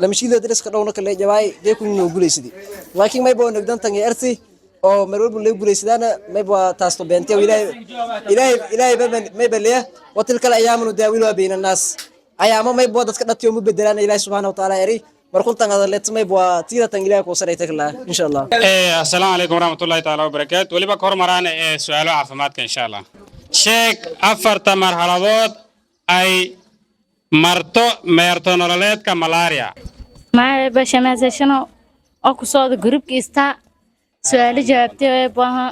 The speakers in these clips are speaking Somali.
Lamashida dariska dhowna kale jawaay geekun noo guuleysadi, laakiin mayba waa nagdantan erti oo mar walba laga guuleysadaana. Mayba taasto beentay. Ilaahay, Ilaahay, Ilaahay mayba leeya: وتلك الأيام نداولها بين الناس. Ayaamo mayba dadka dhatiyo mu bedelaan. Ilaahay subxaana watacaala eri markuntan hadaleet mayba waa tiidatan Ilaahay kuu sarayta kalaa, insha Allah. Asalaamu calaykum waraxmatullahi taala wabarakaatu. Weliba ka hormaraan ee su-aalo caafimaadka, insha Allah. Sheeg afarta marxaladood ay marto meerto nololeedka malaria. Magacay bashamaasaashano oo ku socda groupka Star. Su-aalo jawaabtay baha: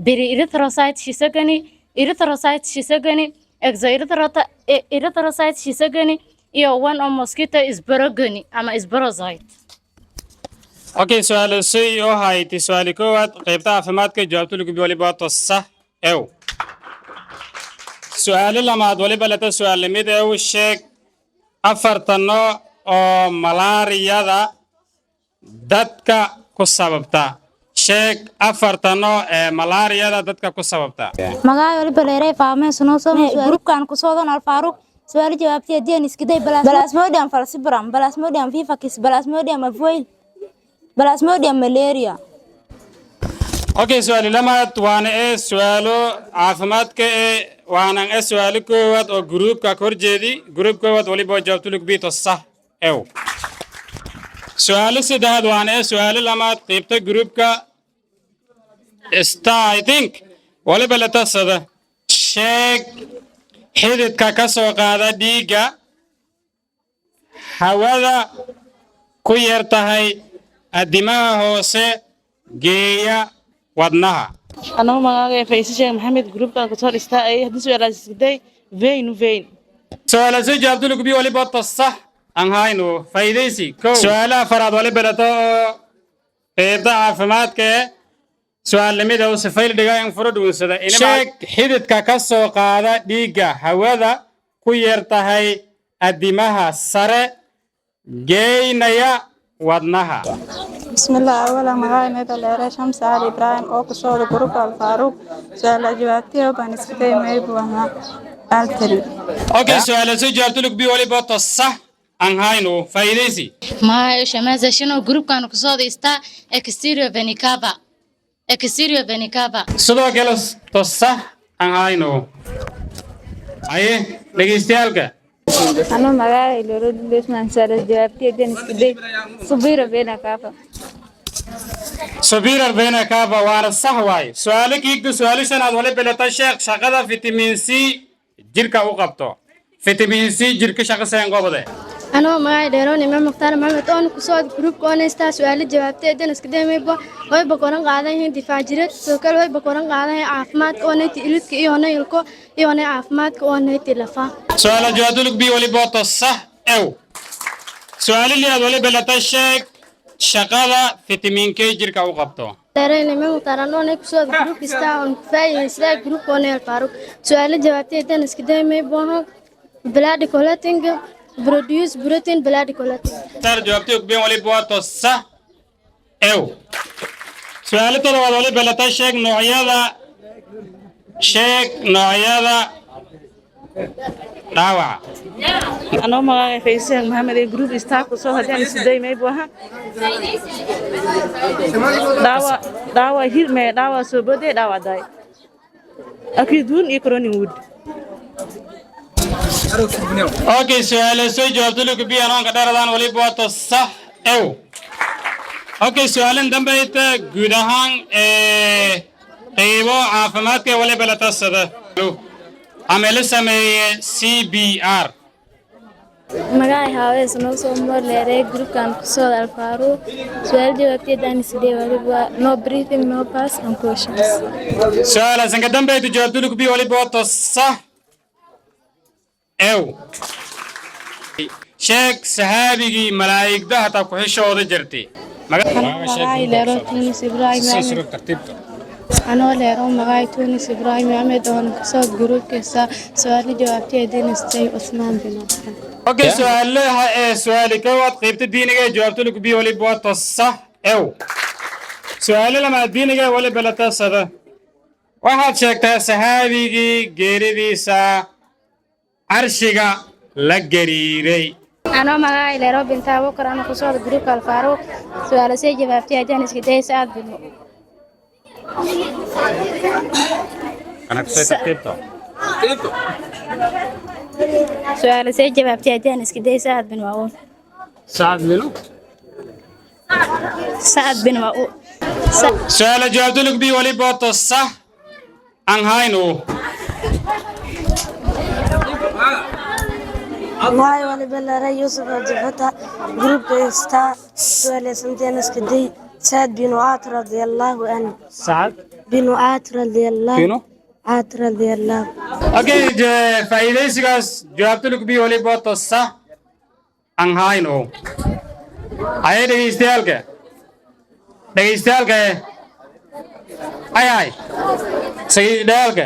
pre erythrocyte schizogony, erythrocyte schizogony, exoerythrocyte schizogony iyo one oo mosquito sporogony ama sporozoite. Okay, su-aalo sey oo hayti su-aali koowaad qaybta caafimaadka, jawaabta lagu waliba sax ew. Su-aalo lamaad waliba lata su-aal lamid ew: sheeg afarta nooc oo malaariyada dadka ku sababta. Sheeg afarta nooc ee malaariyada dadka ku sababta. Magacay waliba leeray faameen sunoo soo groupkan ku socdan Alfaaruq. Su'aal jawaabtay haddii aan iskiday: Plasmodium falciparum, Plasmodium vivax, Plasmodium ovale, Plasmodium malaria. Okay, su-aali lamaad waana ee su-aalo caafimaadka ee waana ee su-aalo koowaad oo groupka ka horjeedi. Group koowaad waliba jawaabta lagu biito sax ew. Su-aalo saddexaad waana ee su-aalo lamaad qaybta groupka Star, I think, waliba la tasada: sheeg xididka ka soo qaada dhiigga hawada ku yar tahay addimaha hoose geeya wadnaha. Anoo magacay Fayse Sheekh Maxamed, groupkan kasoo dhistaa ay haddii su-aalaas iskiday vein vein. Su-aala soo jawaabta lagu biyo waliba sax aan hayno. Faa'idaysi kow. Su-aalaha afaraad waliba lato oo qeybta caafimaadka ee su-aalnimada uu sifayl dhiga in furo dhuunsada. Sheeg xididka ka soo qaada dhiigga hawada ku yar tahay addimaha sare geynaya wadnaha. Bismillah, awala magacay mayba leere Shamsi Cali Ibraahim oo ku socda groupka Alfaaruq. Su-aala jawaabtiyo baan iskaday maybu ahaa artery. Okay, su-aala soo jawaabta lagu biyo waliba sax aan hayno. Faa'idaysi. Magacay shamaasashano, groupkan ku socda Star: exterior vena cava, exterior vena cava. Sidoo kale to sax aan hayno. Haye, dhegeystayaalka. Anoo magacay Loro Usman, su'aal jawaabtay haddii iskiday superior vena cava. Superior vena cava, waana sax waaye. Su-aalo kiigta, su-aalo shanaad waliba lata: sheekh shaqada vitamin C jirka u qabto. Vitamin C jirka shaqa seen gobode. Anoo magacay dheeroon Imaam Mukhtaar Maxamed oon ku socod groupka Onesta. Su'aalo jawaabtay haddii iskaday maybo way bakoran qaadan yihiin difaac jireed. Sidoo kale way bakoran qaadan yihiin caafimaadka oonayta ilidka iyo honayilko iyo honay caafimaadka oonayta lafa. Su-aala jawaabta lagu biyo waliba to sax ew. Su-aalo liyaad waliba lata: sheeg shaqada vitamin K jirka u qabto. Dheeroon Imaam Mukhtaar anoonay ku socod groupka Star oon ku faa'iideystaa groupka Onel Faruq. Su'aalo jawaabtay haddii iskaday maybo blood clotting, produce protein blood clotting. Tar jawaabtay ku biyan waliba waa to sax ew. Su-aalo todobaad waliba lata: sheeg noocyada dhaawaca. Anoo magacay Fayse Sheekh Maxamed ee group Star ku soo haddii aan iskiday maybu ahaa dhaawac dhaawac hirme, dhaawac soo boodee, dhaawac daay, acute wound iyo chronic wound. Okay, su-aalo soo jawaabta lagu biyan oonka dheeradaan waliba waa to sax ew. Okay, su-aalan dambayta guud ahaan ee qaybo caafimaadka waliba la tasada ama la sameeye CPR. Magacay haawees noo soo moor leeray, groupkan ku socda Alfaaruq. Su'aal jawaabtay haddaan iskiday waliba no breathing, no pulse, unconscious. Su-aalaasan ka dambayta jawaabta lagu biyo waliba waa to sax ew. Sheeg saxaabigii malaa'igda hataa ku xishooda jirtay. Magacay leero Tunis Ibraahim Ahmed. Anoo leero magacay Tunis Ibraahim Ahmed oona kasoo groupkiisa. Su-aalo jawaabtay haddii istay Usmaan bin Affan. Okay, su-aalaha ee su-aali koowaad qaybta diiniga ee jawaabta lagu biyo waliba waa to sax ew. Su-aalo lamaad diiniga waliba la tasada: waxaad sheegtaa saxaabigii geeridiisa carshiga la gariiray. Anoo magacay Leero Binta Abuukar, ana ku socda gruupka Alfaaruq. Su-aala sii jawaabtay haddaan iska day Sacad binu Anakusay tartiibto. Su-aala sii jawaabtay haddaan iska day Sacad bin Macuud. Sacad binu Sacad bin Macuud. Su-aala jawaabta lugbi waliba to sax aan hayno. Magacay waliba leeray Yuusuf Cabdifatax, gruubka Star. Su'aal iskaday Saad bin Mucaad radiyallahu anhu. Sacad bin Mucaad radiyallahu binu Mucaad radiyallahu. Okay, faa'iidaysigaas jawaabta lugbi waliba to sax aan hayno. Haye, dhegeystayaalka ay ay sayidhayaalka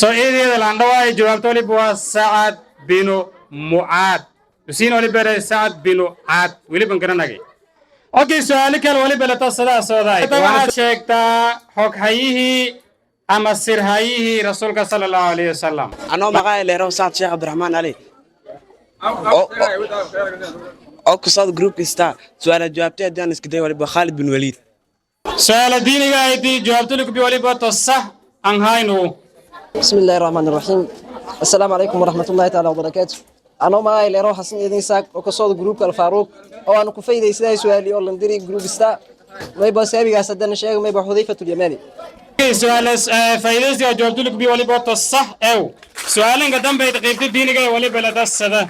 soo eedeeda laandhawaay, jawaabta waliba waa Sacad binu Mucaad. Usiin waliba Sacad binu Caad weliban garanagay. Okay, su-aalo kale waliba la tasadaa soodaay. Waxaad sheegtaa xoghayihii ama sirhayihii rasuulka sala allahu alayhi wasalam. Anoo magacay leerow Saad Sheekh Cabdiraxmaan Cali oo ku socda groupka Star, su-aala jawaabtay haddii aan iska day waliba Khaalid bin Waliid. Su-aala diiniga aydii jawaabta lugbi waliba to sax aan hayno. بسم الله الرحمن الرحيم، السلام عليكم ورحمة الله تعالى وبركاته. أنا magacay Leero Xasan Idin Saak oo ka socda gruupka Alfaaruq oo aan ku faa'iideystay su'aali oo landiri gruup Star. Mayba saabigaas haddana sheego, mayba Xudayfatu Yamani. Su-aalaas faa'iidaysiga jawaabta lugbi waliba to sax ew. Su-aalanka dambeyd qaybta diiniga ee waliba la tasada.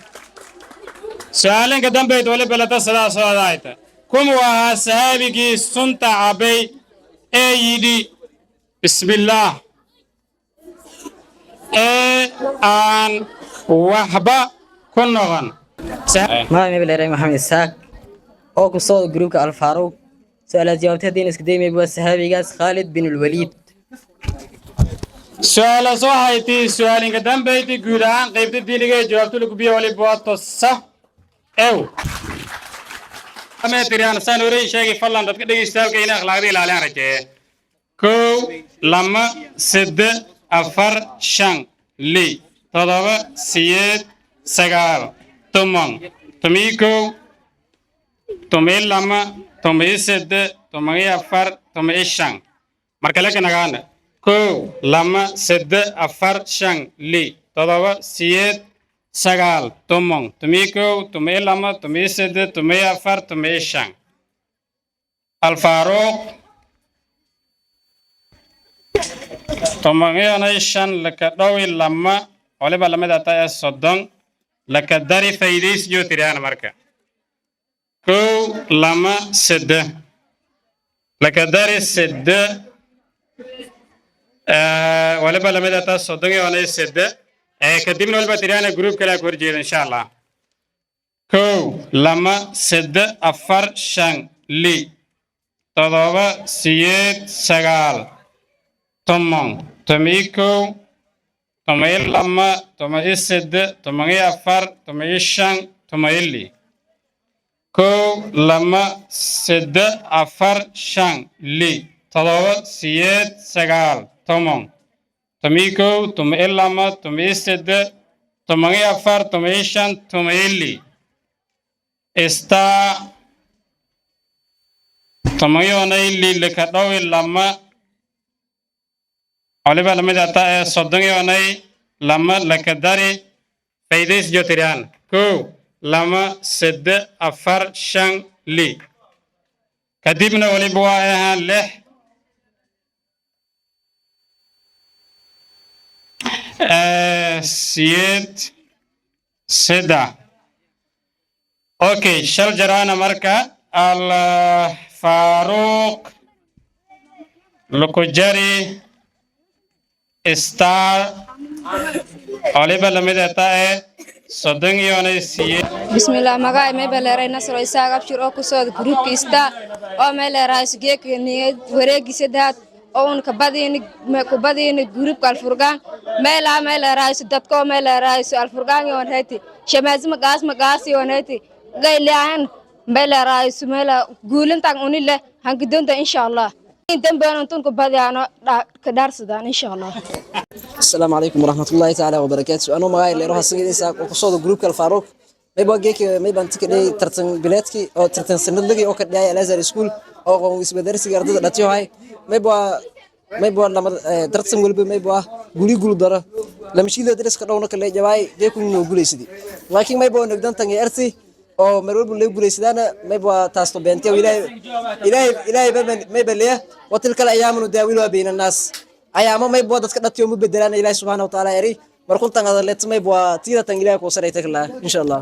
Su-aalanka dambeyd waliba la tasadaa soodaayta. Kumuu ahaa sahaabigii sunta cabay ee yidhi bismillaah ee aan waxba ku noqon? Magacay mayba leeray Maxamed Isaaq oo ku socda gruupka Alfaaruq. Su-aalaad jawaabtay haddii iska day mayba waa saxaabigaas Khaalid bin Alwaliid. Su-aalaas waxay tii su-aalinka dambeyti guud ahaan qaybta diiniga ee jawaabta lagu biyo waliba waa to sax ew. Tiriyaan saan horey sheegay, fadlan dadka dhegeystayaalka inay akhlaaqda ilaaliyaan rajeeye. 1, 2, 3, 4, 5, 6, 7, 8, 9, 10, 11, 12, 13, 14, 15. Markale ka nagaana. 1, 2, 3, 4, 5, 6, 7, 8, 9, 10, 11, 12, 13, 14, 15. Alfaaruuq 15 laka dhowi lama waliba lamid ata ee 30 laka dari faa'iidaysiyo tiriyaan. Marka 1, 2, 3 laka dari 3 waliba lamid ata 33. Kadibna waliba tiriyaan group kale ku horjeeda insha Allah. 1, 2, 3, 4, 5, 6, 7, 8, 9, 10, 11, 12, 13, 14, 15, 16. 1, 2, 3, 4, 5, 6, 7, 8, 9, 10, 11, 12, 13, 14, 15, 16. Star 16 laka dhowi lama waliba lamid ata ee 32 laka dari faa'iidays jotiriyaan. 1, 2, 3, 4, 5, 6. Kadibna waliba waa ahaan 6, 8, 3. Okay, shal jaraana. Marka Al Faaruq lukujari Star waliba lamid ata ee 38. Bismillah, magacay mayba leeray Nasro Isaaq Abshir oo ku socda gruupka Star oo may leerahay sugeeka niyad wareegi saddexaad oo un kabadiini gruupka Alfurqaan meelaa may leerahay dadka oo may leerahay Alfurqaan yoon heyti shamaas magaas magaas yoon heyti gaylaan may leerahay meela guulintan unile hankidonta insha Allah. Dambeena intun ku badiyaano ka dhaarsadaan insha Allah. السلام عليكم ورحمة الله تعالى وبركاته. أنا مغاي اللي روح السنة إسحاق وقصود جروب الفاروق ما يبغى جيك ما يبغى أنت كده ترتن بلادك أو ترتن سند لقي أو كده الأزهر سكول أو قوم اسم درس يرد لاتيو هاي ما يبغى لما ترتن قلب ما يبغى قولي قولوا دارا لما شيء درس كده كله جواي جيكون نقولي سدي، لكن ما يبغى نقدر تنجي أرسي oo mar walba loo guulaysadaana mayba taasto beentay. Ilaahay, Ilaahay, Ilaahay mayba leeya wa tilkal ayaamu nudaawiluhaa bayna annaas, ayaamo mayba dadka dhatiyo mu bedelaan Ilaahay subxaana watacaala eri markuntan hadaleet mayba tiidatan Ilaahay kuu sarayta kalaa insha Allah.